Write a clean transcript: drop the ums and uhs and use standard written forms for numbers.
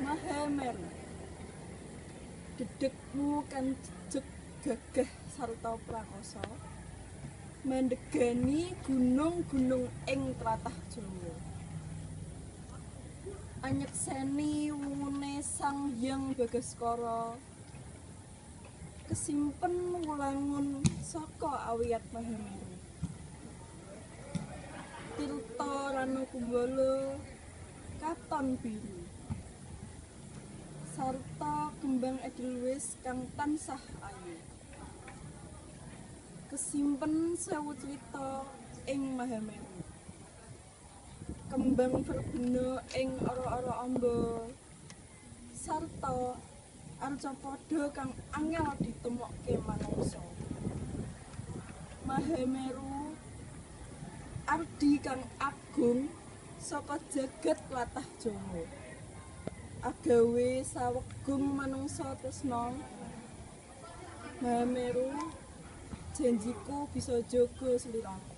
Mahameru, dedegmu kang jejeg gagah sarta prakasa mandhegani gunung-gunung ing tlatah Jawa. Anyekseni wungune Sang Hyang Bagaskara kesimpen wulangun saka awiyat Mahameru. Tirta Ranakumbala katon biru sarta kembang edelwis kang tansah ayu. Kesimpen sewu crita ing Mahameru. Kembang verbena ing ara-ara amba sarta arcapada kang angel ditemokke manungsa. Mahameru ardi kang agung saka jagat tlatah Jawa. Agawe sawegung manungsa tresna. Mahameru, janjiku bisa jaga sliramu.